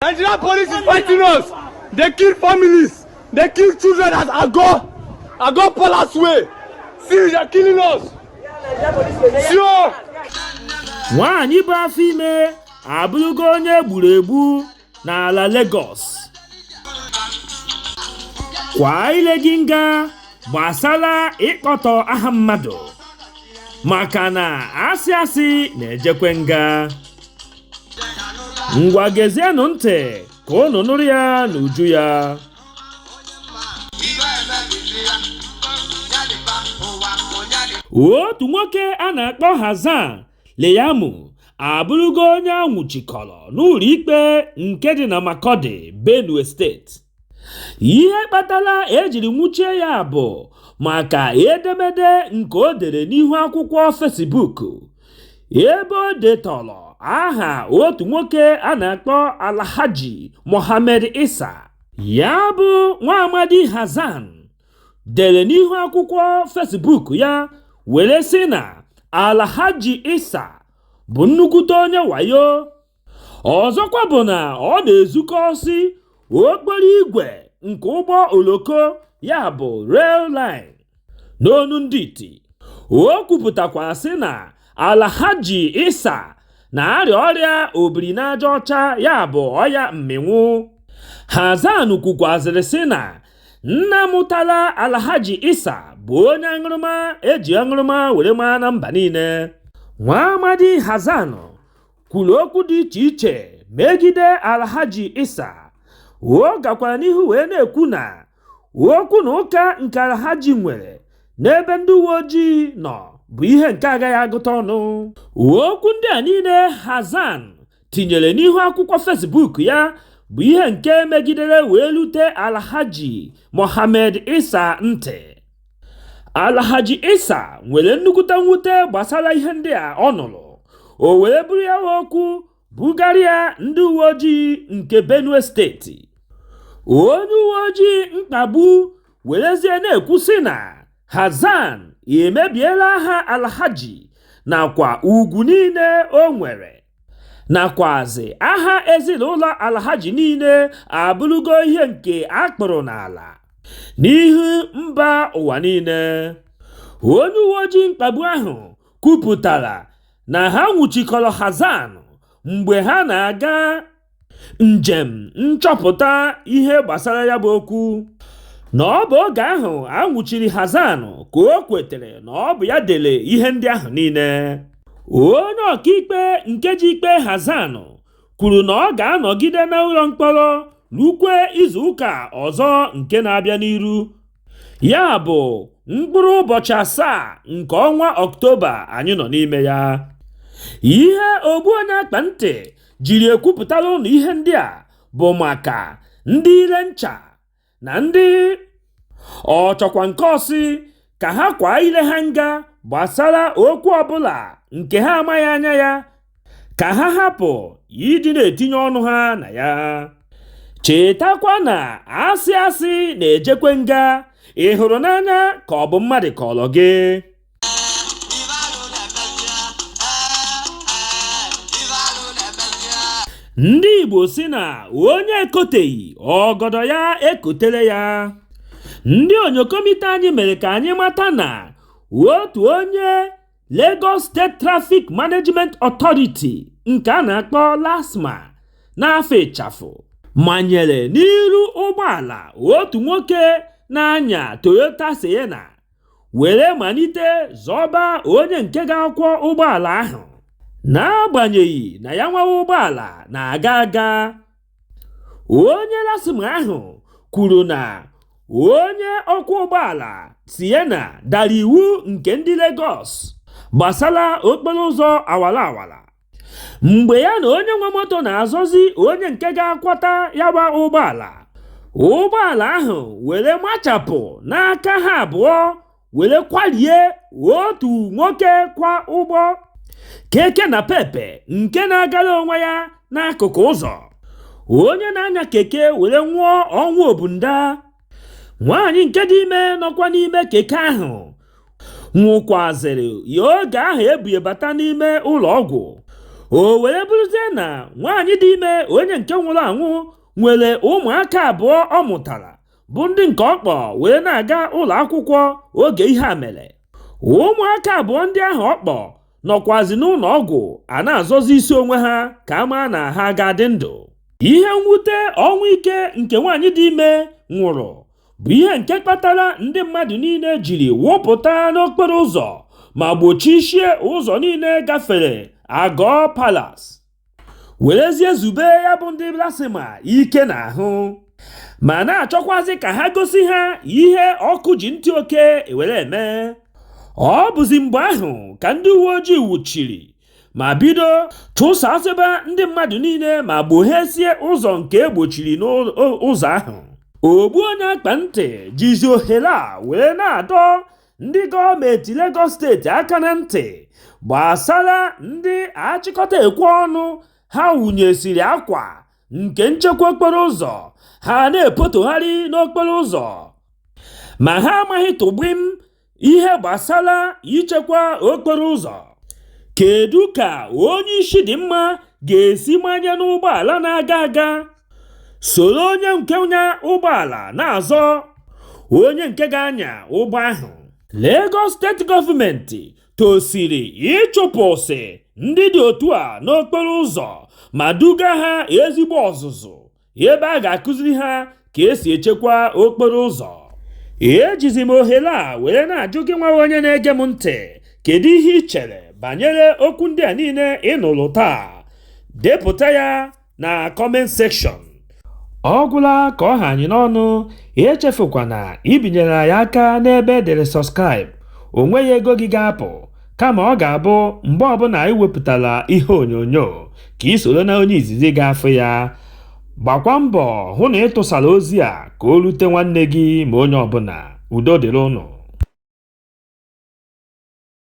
Nigerian police is fighting us. They kill families. They kill children at Ago Palace Way. See, they're killing us. Sure. Nwaanyị bụ afọ ime abụrụgo onye egburu egbu n'ala Lagos. Kwa ile gị nga gbasara ịkpọtọ aha mmadụ, maka na asị asị na-ejekwe nga. Ngwa, gezienụ ntị ka unu nụrụ ya n'uju ya. Otu nwoke a na-akpọ Hassan Leyamu abụrụgo onye a nwụchikọrọ n'ụlọ ikpe nke dị na Makurdi, Benue Steeti. Ihe kpatara ejiri nwụchie ya bụ maka edemede nke o dere n'ihu akwụkwọ Facebook, ebe o detọrọ aha otu nwoke a na-akpọ Alhaji Mohammed Isa. Ya bụ nwa amadi Hassan dere n'ihu akwụkwọ Facebook ya were sị na Alhaji Isa bụ nnukwute onye wayo. Ọzọkwa bụ na ọ na-ezukọsị okporo igwe nke ụgbọ oloko, ya bụ rail line n'onu ndị iti. O kwupụtakwa sị na Alhaji Isa na-arịa ọrịa obiri n'aja ọcha, ya bụ ọya mmịnwụ. Hassan kwukwazịrị sị na nna mụtara Alhaji Isa bụ onye aṅụrụma eji aṅụrụma were maa na mba niile. Nwa amadi Hassan kwuru okwu dị iche iche megide Alhaji Isa. O gakwara n'ihu wee na-ekwu na okwu na ụka nke Alhaji nwere n'ebe ndị uwe ojii nọ bụ ihe nke agaghị agụta ọnụ. Okwu ndị a niile Hassan tinyere n'ihu akwụkwọ Facebook ya bụ ihe nke megidere wee rute Alhaji Mohammed Isa ntị. Alhaji Isa nwere nnukwute mwute gbasara ihe ndị a ọ nụrụ. O were buru ya okwu bugara ya ndị uwe ojii nke Benue Steeti. Onye uwe ojii mkpagbu werezie na-ekwu sị na Hassan emebiela aha Alhaji nakwa ugwu niile o nwere, nakwazi aha ezinụlọ Alhaji niile abụrụgo ihe nke a kpụrụ n'ala n'ihu mba ụwa niile. Onye uwe ojii mkpagbu ahụ kwupụtara na ha nwụchikọrọ Hassan mgbe ha na-aga njem nchọpụta ihe gbasara ya bụ okwu, na ọ bụ oge ahụ a nwụchiri Hassan ka o kwetere na ọ bụ ya dere ihe ndị ahụ niile. Onye ọkaikpe nke ji ikpe Hassan kwuru na ọ ga-anọgide n'ụlọ mkpọrọ rukwe izu ụka ọzọ nke na-abịa n'iru, ya bụ mkpụrụ ụbọchị 7 nke ọnwa Ọktoba anyị nọ n'ime ya. Ihe ogbu onye akpa ntị jiri ekwupụtara ụnụ ihe ndị a bụ maka ndị ire ncha na ndị ọchọkwa nke ọsị ka ha kwa ile ha nga gbasara okwu ọbụla nke ha amaghị anya ya, ka ha hapụ ịdị na-etinye ọnụ ha na ya. Chetakwa na asị asị na-ejekwe nga. Ị hụrụ n'anya ka ọ bụ mmadụ kọrọ gị. Ndị Igbo sị na onye ekoteghị ọgọdọ ya ekotere ya. Ndị onyokomite anyị mere ka anyị mata na otu onye Lagos State Traffic Management Authority nke a na-akpọ LASTMA n'afa ịchafụ manyere n'iru ụgbọala otu nwoke na-anya Toyota Sienna were malite zọba onye nke ga-akwọ ụgbọala ahụ, n'agbanyeghị na ya nwawa ụgbọala na-aga aga. Onye LASTMA ahụ kwuru na onye ọkwọ ụgbọala Sienna dara iwu nke ndị Lagos gbasara okporo ụzọ awara awara mgbe ya na onye nwe moto na-azọzi onye nke ga-akwọta ya gba ụgbọala. Ụgbọala ahụ were machapụ n'aka ha abụọ were kwarie otu nwoke kwa ụgbọ keke NAPEP nke na-agara onwe ya n'akụkụ ụzọ. Onye na-anya keke were nwụọ ọnwụ obunda. Nwaanyị nke dị ime nọkwa n'ime keke ahụ nwụkwazịrị ya oge ahụ ebue bata n'ime ụlọ ọgwụ. O were bụrụzie na nwaanyị dị ime onye nke nwụrụ anwụ nwere ụmụaka abụọ ọ mụtara bụ ndị nke ọ kpọ wee na-aga ụlọ akwụkwọ oge ihe a mere. Ụmụaka abụọ ndị ahụ ọ kpọ nọkwazi n'ụlọ ọgwụ a na-azọzi isi onwe ha ka a maa na ha ga-adị ndụ. Ihe mwute ọnwụ ike nke nwaanyị dị ime nwụrụ bụ ihe nke kpatara ndị mmadụ niile jiri wụpụta n'okporo ụzọ ma gbochisie ụzọ niile gafere Ago Palace werezie zube ya bụ ndị LASTMA ike n'ahụ ma na-achọkwazị ka ha gosi ha ihe ọkụ ji ntị oke were eme. Ọ bụzi mgbe ahụ ka ndị uwe ojii wụchiri ma bido chụsasịba ndị mmadụ niile ma gboghesie ụzọ nke e gbochiri n'ụzọ ahụ. Ogbu onye akpa ntị jizi ohere a wee na-adọ ndị gọọmenti Lagos steeti aka na ntị gbasara ndị achịkọta ekwe ọnụ ha wụnyesiri akwa nke nchekwa okporo ụzọ ha na-epotogharị n'okporo ụzọ ma ha amaghị tụgbim ihe gbasara ichekwa okporo ụzọ. Kedu ka onye isi dị mma ga-esi manye n'ụgbọala na-aga aga soro onye nke nya ụgbọala na-azọ onye nke ga-anya ụgbọ ahụ? Lagos steeti gọọmenti tosiri ịchụpụsị ndị dị otu a n'okporo ụzọ ma duga ha ezigbo ọzụzụ ebe a ga-akụziri ha ka esi echekwa okporo ụzọ. Ejizi m ohere a were na-ajụ gị nwa onye na-ege m ntị, kedu ihe ị chere banyere okwu ndị a niile ị nụrụ taa? Depụta ya na comment section. Ọ gwụla ka ọ ha anyị n'ọnụ. Echefukwana ibinyere anyị aka n'ebe edere subscribe. O nweghị ego gị ga-apụ, kama ọ ga-abụ mgbe ọbụla anyị wepụtara ihe onyonyo ka ị soro na onye izizi ga-afụ ya. Gbakwa mbọ hụ na ị tụsara ozi a ka o rute nwanne gị ma onye ọbụla. Udo dịrị ụnụ.